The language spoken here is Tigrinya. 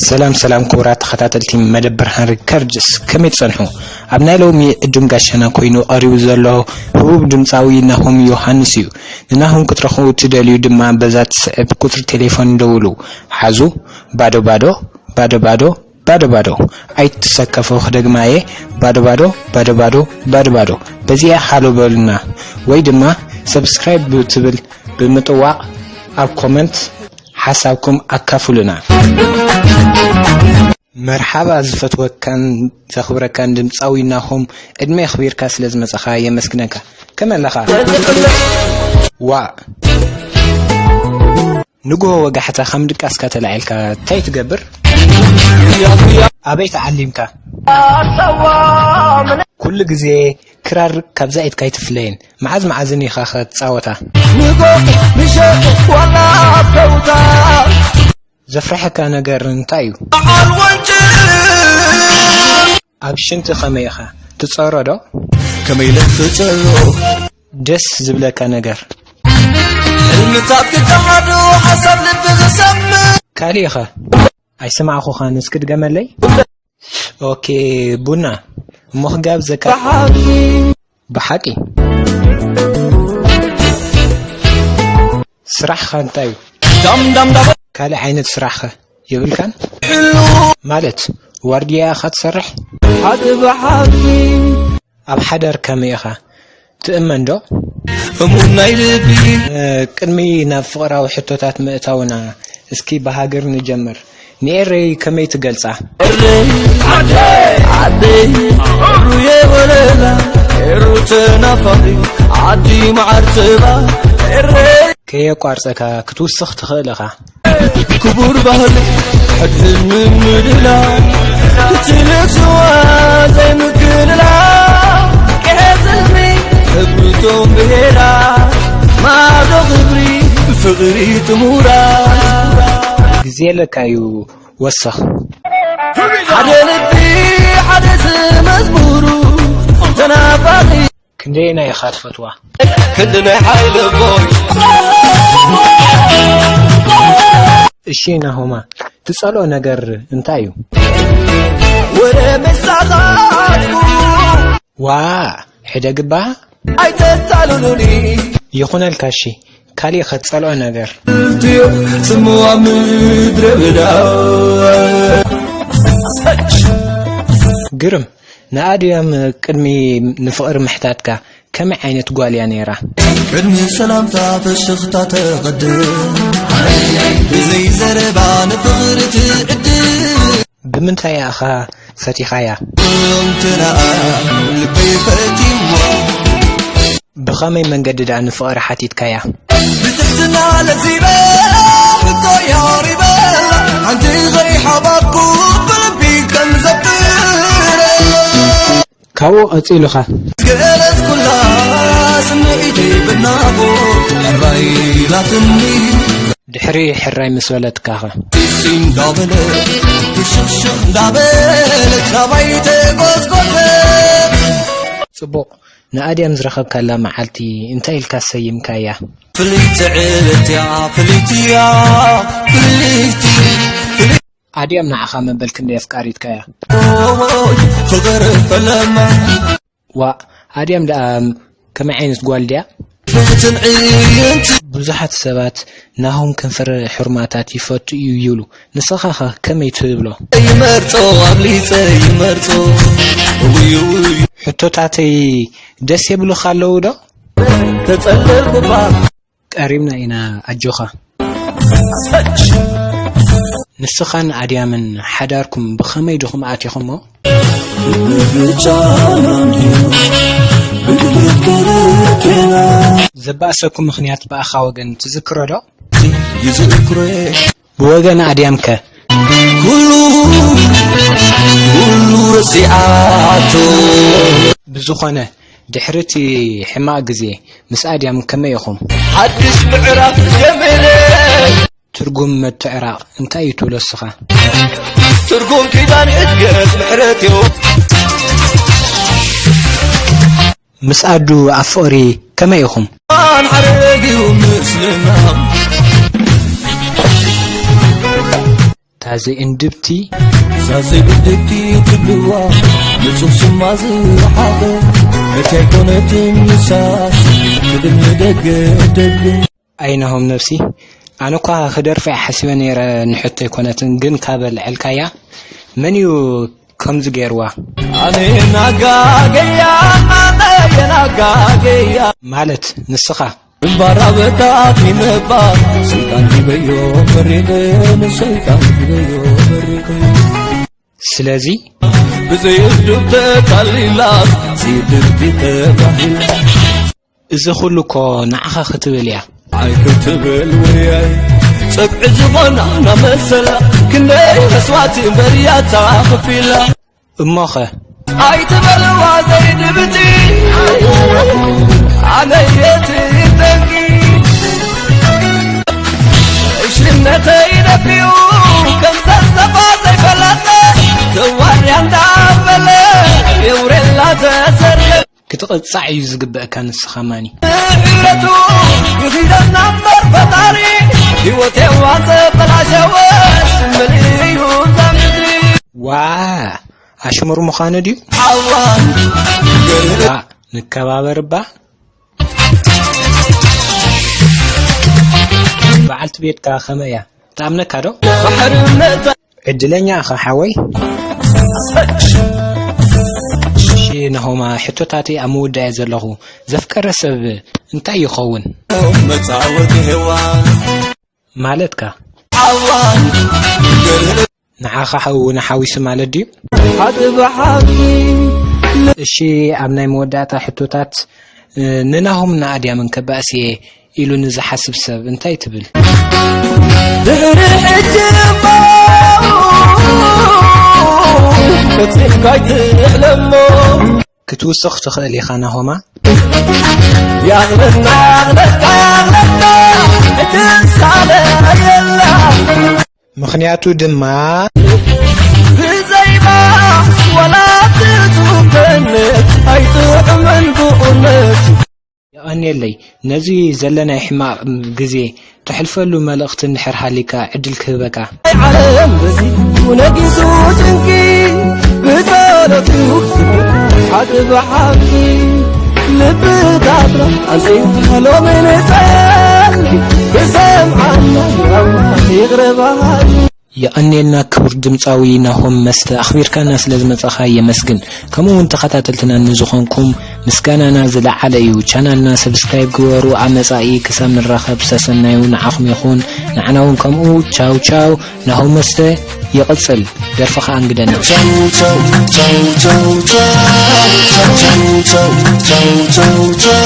ሰላም ሰላም፣ ክቡራት ተኸታተልቲ መደብ ብርሃን ሪከርድስ፣ ከመይ ትጸንሑ? ኣብ ናይ ሎሚ ዕዱም ጋሻና ኮይኑ ቀሪቡ ዘሎ ህቡብ ድምጻዊ ናሆም ዮሃንስ እዩ። ንናሆም ክትረኽቡ እትደልዩ ድማ በዛ ትስዕብ ቁጽሪ ቴሌፎን ደውሉ። ሓዙ፣ ባዶ ባዶ፣ ባዶ ባዶ፣ ባዶ ባዶ። ኣይትሰከፉ፣ ክደግማ እየ። ባዶ ባዶ፣ ባዶ ባዶ፣ ባዶ ባዶ። በዚኣ ሃሎ በሉና፣ ወይ ድማ ሰብስክራይብ ብትብል ብምጥዋቕ ኣብ ኮመንት ሓሳብኩም ኣካፍሉና። መርሓባ ዝፈትወካን ዘኽብረካን ድምጻዊ ናሆም፣ ዕድመ ኣኽቢርካ ስለ ዝመጻኻ የመስግነካ። ከመይ ኣለኻ? ዋእ! ንግሆ ወጋሕታ ከም ድቃስካ ተላዒልካ እንታይ ትገብር? ኣበይ ተዓሊምካ? ኩሉ ግዜ ክራር ካብዛ ኢድካ ኣይትፍለይን። መዓዝ መዓዝን ኢኻ ኸ ትጻወታ? ዘፍርሐካ ነገር እንታይ እዩ? ኣብ ሽንቲ ከመይ ኢኻ? ትጸሮ ዶ? ከመይ ኢለ ክጸሮ? ደስ ዝብለካ ነገር? ሕልምታት ክከሓዱ፣ ሓሳብ ልቢ ዝሰምር። ካሊእ ኸ? ኣይሰማዕኩኻን፣ እስኪ ድገመለይ። ኦኬ፣ ቡና እሞ ክጋብዘካ። ብሓቂ። ብሓቂ። ስራሕኻ እንታይ እዩ? ዳም ዳም ዳም። ካልእ ዓይነት ስራሕኸ የብልካን? ሕሉ። ማለት ዋርድያ ኢኻ ትሰርሕ? ብሓቂ ብሓቂ። ኣብ ሓዳር ከመይ ኢኻ? ትእመን ዶ? እሙን ናይ ልቢ። እ፣ ቅድሚ ናብ ፍቕራዊ ሕቶታት ምእታውና፣ እስኪ ብሃገር ንጀምር። ንኤረይ ከመይ ትገልጻ? ኤረይ ዓደይ፣ ዓደይ፣ ኤሩየ ወለላ፣ ኤሩ ተናፋቒ፣ ዓዲ መዓር ጸባ፣ ኤረይ። ከየቋርጸካ ክትውስኽ ትኽእል ኢኻ። ክቡር ባህሊ ሕድሕድ ምምልላ፣ እቲ ልጽዋ ዘይምግልላ፣ ቅሔ ዝልሚ ሕብርቶም ብሄራ፣ ማዕዶ ክብሪ ብፍቕሪ ጥሙራ። ግዜ ኣለካ እዩ ወሰኽ። ሓደ ልቢ ሓደ ዝመዝሙሩ ተናፋቒ። ክንደየናይ ኢኻ ትፈትዋ? ክንዲ ናይ ሓይለ ቦይ። እሺ ናሆማ፣ ትጸልኦ ነገር እንታይ እዩ? ወረ መሳኻትኩ። ዋ፣ ሕደግባ። ኣይተታልሉኒ። ይኹነልካ፣ እሺ፣ ካሊእ ኸትጸልኦ ነገር? ጽምዋ ምድረ በዳ። ግርም። ንኣድያም ቅድሚ ንፍቕሪ ምሕታትካ ከመይ ዓይነት ጓል እያ ነይራ? ቅድሚ ሰላምታ ፍሽኽታ ተቐድም፣ ብዘይ ዘረባ ንፍቕሪ ትዕድም። ብምንታይ ኢኻ ፈቲኻያ? እንትና ልበይ ፈቲዋ። ብኸመይ መንገዲ ደኣ ንፍቕሪ ሓቲትካያ? ብትሕትና ለዚበ፣ ሕቶይ ኣቕሪበ፣ ሓንቲ ከይሓባኩ ብልቢ ከም ዘፍቅረ። ካብኡ ቀጺሉኻ? ገለጽኩላ ስምዒተይ ብናቑ፣ ሕራይ ኢላትኒ። ድሕሪ ሕራይ ምስ በለትካኸ? ጢሲ እንዳበለ፣ ፍሽኽሽኽ እንዳበለት ናባይ ተጎዝጎዘት። ጽቡቕ። ንኣድያም ዝረኸብካላ መዓልቲ እንታይ ኢልካ ሰይምካያ? ፍልይቲ ዕለት እያ፣ ፍልይቲ እያ፣ ፍልይቲ፣ ፍልይቲ። ኣድያም ንዓኻ መበል ክንደይ ኣፍቃሪትካያ? ፍቕሪ ፈለማ። ዋእ፣ ኣድያም ደኣ ከመይ ዓይነት ጓል ድያ? ፍትን ዕይንቲ። ብዙሓት ሰባት ናሆም ከንፈር ሕሩማታት ይፈቱ እዩ ይብሉ። ንስኻኸ ከመይ ትብሎ? ይመርጾ፣ ኣብሊጸ ይመርጾ። ውይ፣ ውይ። ሕቶታተይ ደስ የብሉኻ ኣለዉ ዶ? ተጸለልኩባ። ቀሪብና ኢና፣ ኣጆኻ። ንስኻን ኣድያምን ሓዳርኩም ብኸመይ ዲኹም ኣቲኹሞ? ዘባእሰኩም ምኽንያት ብኣኻ ወገን ትዝክሮ ዶ? ይዝክሮ። ብወገን ኣድያምከ? ኩሉ፣ ኩሉ ረሲዓቶ። ብዝኾነ፣ ድሕሪ እቲ ሕማቕ ግዜ፣ ምስ ኣድያም ከመይ ኢኹም? ሓድሽ ምዕራፍ ጀሚረ። ትርጉም ምትዕራቕ እንታይ እዩ ትብሎ እስኻ? ትርጉም ኪዳን ሕድገት ምሕረት እዩ። ምስ ኣዱ ኣብ ፍቕሪ ከመይ ኢኹም? ኣን ሓረግ እዩ ምስልና ዛዘይ እንድብቲ ዛዘይ እንድብቲ ትብልዋ ንጹህ ስማ ዝሓፈ እቲ ኣይኮነትን ንሳስ ትብል ንደገ ደገ። ኣይናሆም ነብሲ ኣነ እኳ ክደርፍ እየ ሓሲበ ነይረ። ንሕቶ ኣይኮነትን ግን ካብ ኣልዐልካያ መን እዩ ከምዚ ገይርዋ? ኣነ ናጋገያ ኣነ ናጋገያ ማለት ንስኻ ግንባራ በታቲ ምባል ሰይጣን ሂበዮ መሪቕ ንሰይጣን ሂበዮ መሪቕ ስለዚ ብዘየስዱብ ተታሊላ ስድብቲ ተባሂላ እዚ ኩሉ እኮ ንዓኻ ክትብል እያ። ኣይ ክትብል ውያይ ጸግዒ ዝኾና ናመሰላ ክንደይ መስዋዕቲ በርያታ ከፊላ እሞኸ ኣይትበልዋ ዘይድብቲ ኣነየት ጠንቂ እሽነተይ ነቢዩ ከም ዘዝተፋ ዘይፈለጠ ተዋርያ እንዳበለ የውሬላ ተሰለ ክትቕጻዕ እዩ ዝግበእካ ንስኻ ማኒ። ምሕረቱ ይኺደና እምበር ፈጣሪ ህይወቴ ዋዘ በላሸወ ስምልዩ ዛምድሪ ዋ ኣሽሙር ምዃኑ ድዩ? ዓዋን ዋ ንከባበር እባ። በዓልቲ ቤትካ ከመይ እያ? ትኣምነካ ዶ? ባሕርነት ዕድለኛ ኢኻ ሓወይ። እሺ ናሆማ ሕቶታተይ ኣብ ምውዳእ እየ ዘለኹ። ዘፍቀረ ሰብ እንታይ ይኸውን? መጻወቲ ሄዋን ማለትካ ዓዋን ንዓኻ ሓው እውን ሓዊሱ ማለት ድዩ? ሓቂ ብሓቂ እሺ ኣብ ናይ መወዳእታ ሕቶታት ንናሆም ንኣድያምን ከባእስ እየ ኢሉ ንዝሓስብ ሰብ እንታይ ትብል? ድሕሪ ሕጂ እሞ ቀጺልካ ኣይትዕለሞ ክትውስኽ ትኽእል ኢኻ ናሆማ። ያቕለና ያቕለካ ያቕለካ ሕጂ ሳለ የላ ምኽንያቱ ድማ ብዘይባ ወላ ትጹገነት ኣይጥዕምን ብቑነት የቐንየለይ ነዚ ዘለናይ ሕማቕ ግዜ ተሕልፈሉ መልእኽቲ እንድሕር ሃሊካ ዕድል ክህበካ። ዓለም በዚ ነጊሱ ጭንቂ ብጸሎት ይውስድ ሓቂ ብሓቂ ልቢ ታጥራ ኣንጺንካ ሎሚ ንጸሊ ብሰምዓና ኣምላኽ ይቕረ በሃሊ። የቐንየልና ክቡር ድምጻዊ ናሆም መስተ ኣኽቢርካና ስለ ዝመጻኻ የመስግን። ከምኡ እውን ተኸታተልትና ንዝኾንኩም ምስጋናና ዝለዓለ እዩ። ቻናልና ሰብስክራይብ ግበሩ። ኣብ መጻኢ ክሳብ ንራኸብ ሰሰናዩ ንዓኹም ይኹን ንዓና እውን ከምኡ። ቻው ቻው። ናሆም መስተ ይቕጽል። ደርፊ ኸኣ እንግደና። ቻው ቻው ቻው ቻው ቻው ቻው ቻው ቻው ቻው ቻው